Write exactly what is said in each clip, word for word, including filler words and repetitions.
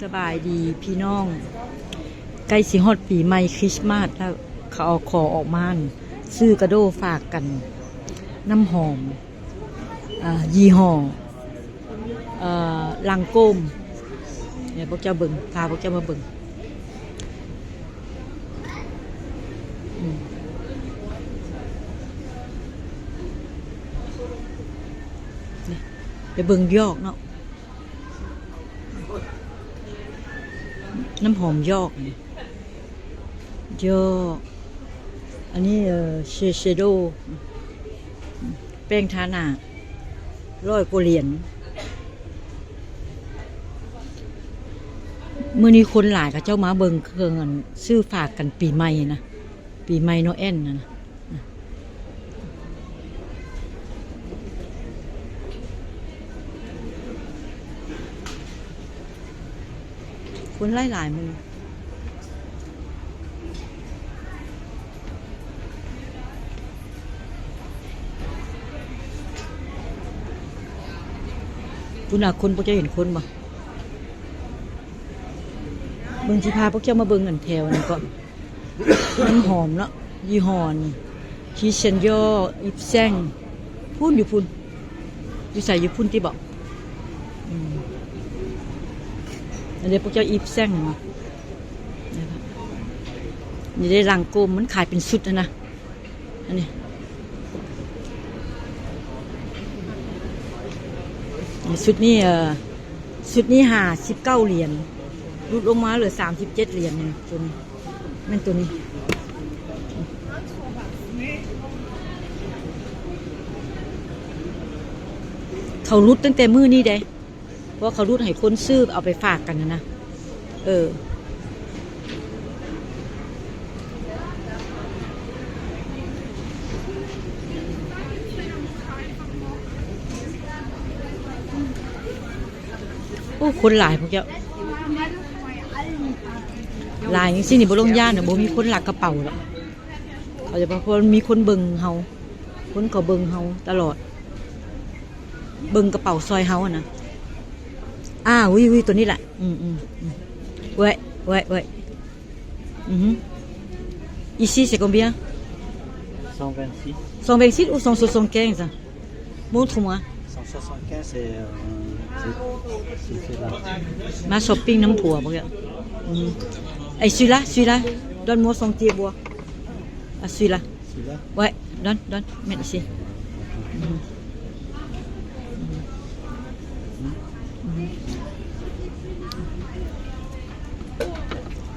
สบายดีพี่น้อง ใกล้สิฮอดปีใหม่คริสต์มาสแล้ว เขาเอาของออกมาหั่น ซื้อกระโดฝากกัน น้ำหอม อ่า ยี่ห้อ เอ่อ ลังโกม เนี่ย พวกเจ้าเบิ่ง พาพวกเจ้ามาเบิ่ง อืม นี่ ไปเบิ่งยอกเนาะ น้ำหอมยอกนี่ ยอก อันนี้ เอ่อ เชเชโด แป้งทาหน้า ร้อยกว่าเหรียญ มื้อนี้คนหลาย เขาเจ้ามาเบิ่งเครื่องอันซื้อฝากกันปีใหม่นะ ปีใหม่โนแอลนะนะ คนหลายๆ มื้อ คุณน่ะ คนพวกเจ้าเห็นคนบ่ เบิ่งสิพาพวกเจ้ามาเบิ่งอันแถวนี่ก่อน น้ำหอมเนาะ ยี่ห้อนี่ คิสเชนยอ อิฟแซง พุ้นอยู่พุ้น อยู่ใส่อยู่พุ้นที่บอก อืม อันนี้พวกเจ้าอิฟแซงเนาะ นี่ได้ลังโกม มันขายเป็นชุดนะนะ อันนี้ ชุดนี้ เอ่อ ชุดนี้ห้าสิบเก้าเหรียญ ลดลงมาเหลือสามสิบเจ็ดเหรียญนี่ ตัวนี้ แม่นตัวนี้ เขาลดตั้งแต่มื้อนี้เด้ เพราะว่าเขาลดให้คนซื้อเอาไปฝากกันนะนะ เออ โอ้ คนหลายพวกเจ้า หลายจังซี่นี่บ่ลงย่านน่ะ บ่มีคนลักกระเป๋าดอก เขาจะบอก เพราะมีคนเบิ่งเฮา คนเขาเบิ่งเฮาตลอด เบิ่งกระเป๋าซอยเฮาอะนะ อ่า อุ้ยอุ้ย ตัวนี้แหละ อืมอืมอืม ouais ouais ouais. Mhm. Ici, c'est combien? Cent vingt-six. Cent vingt-six ou cent soixante-quinze? Montre-moi. Cent soixante-quinze, c'est, euh, c'est, c'est, c'est là. Ma shopping น้ำผัวพวกเนี้ย อืม ไอ้ celui-là, celui-là, donne-moi son petit bois. Ah, celui-là. Celui-là? Ouais, donne, donne, mets ici. Mhm. Mhm. Mhm.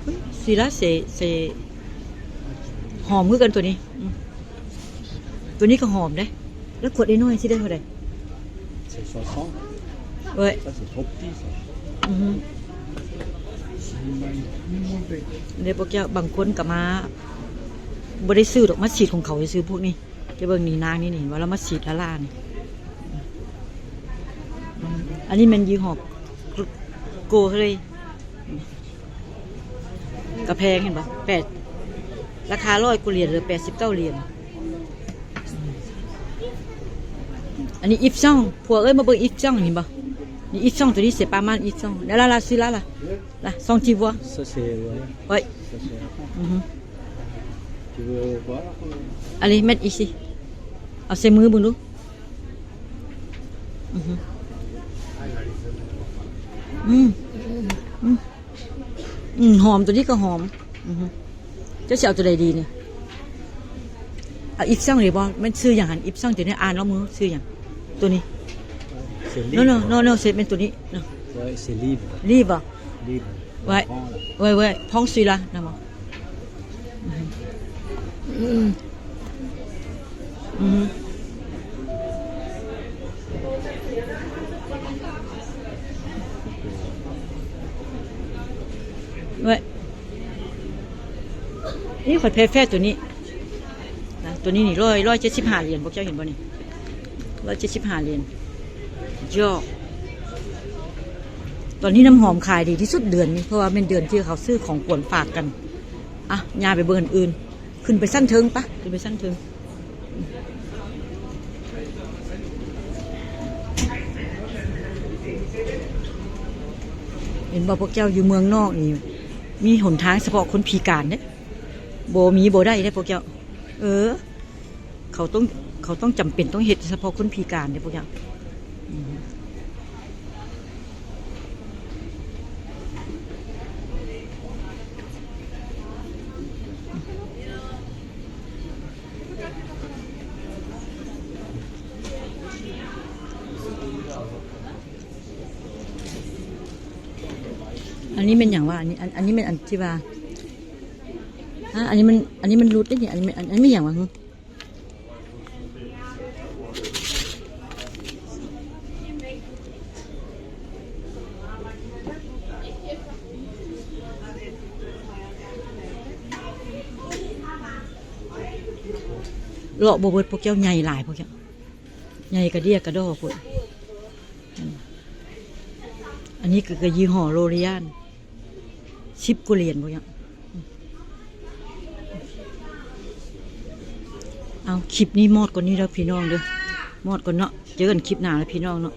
Oui, celui-là, c'est, c'est หอมคือกันตัวนี้ อืม ตัวนี้ก็หอมเด้ แล้วขวดน้อยๆสิได้เท่าไหร่? C'est soixante. Ouais. Ça, c'est trop petit, ça. Mhm. เดี๋ยวพวกเจ้าบางคนก็มา บ่ได้ซื้อดอก มาฉีดของเขาซื้อพวกนี้ จะเบิ่งนี่นางนี่นี่ ว่าเรามาฉีดละล่านี่ อันนี้แม่นยี่ห้อโกเฮย กะแพงเห็นปะ แปด ราคาร้อยกว่าเหรียญเหลือแปดสิบเก้าเหรียญ อันนี้อิฟซอง ผัวเอ้ย มาเบิ่งอิฟซอง เห็นปะ นี่อิฟซอง ตัวนี้ c'est pas mal อิฟซอง แล้วล่ะ ซื้อแล้วล่ะ là, song tu vois. Ça, c'est, ouais. Ouais. Ça, c'est... Mhm. Tu veux voir? Allez, mets ici. เอาใส่มือเบิ่งดู อือหือ อืม อืม อืม หอม ตัวนี้ก็หอม อือหือ เจ้าสิเอาตัวใดดีเนี่ย เอาอิฟซองหรือบ่ มันชื่ออย่างหัน อิฟซอง ตัวนี้ อ่านแล้วมือชื่ออย่าง ตัวนี้ C'est non, non, livre. Non, non, c'est เป็นตัวนี้เนาะ Ouais, c'est livre. Livre. Livre. Ouais. Prends, là. Ouais, ouais, prends celui-là, maman. อืม อืม เว้ย นี่ข่อยแพ้แฟตัวนี้นะ ตัวนี้นี่ร้อย ร้อยเจ็ดสิบห้าเหรียญ พวกเจ้าเห็นบ่นี่ ร้อยเจ็ดสิบห้าเหรียญ ยอก ตอนนี้น้ำหอมขายดีที่สุดเดือนนี้ เพราะว่าเป็นเดือนที่เขาซื้อของขวัญฝากกัน อ่ะ ย่าไปเบิ่งอันอื่น ขึ้นไปชั้นเทิงปะ ขึ้นไปชั้นเทิง เห็นบ่พวกเจ้า อยู่เมืองนอกนี่ มีหนทางเฉพาะคนพิการเด้ บ่มีบ่ได้เด้พวกเจ้า เออ เขาต้อง เขาต้องจำเป็นต้องเฮ็ดเฉพาะคนพิการเด้พวกเจ้า อืม อันนี้แม่นหยังวะ อันนี้ อัน อันนี้แม่นอันที่ว่า ฮะ อันนี้มัน อันนี้มันหลุดได้นี่ อันนี้แม่น อัน อันนี้แม่นหยังวะ เลาะบ่เบิดพวกเจ้า ใหญ่หลายพวกเจ้า ใหญ่กระเดี้ยกระดอพุ้น อันนี้ก็ ก็ยี่ห้อโลเรียล สิบกว่าเหรียญพุ้นเนาะ เอา คลิปนี้มอดก่อนนี้แล้วพี่น้องเด้อ มอดก่อนเนาะ เจอกันคลิปหน้าแล้วพี่น้องเนาะ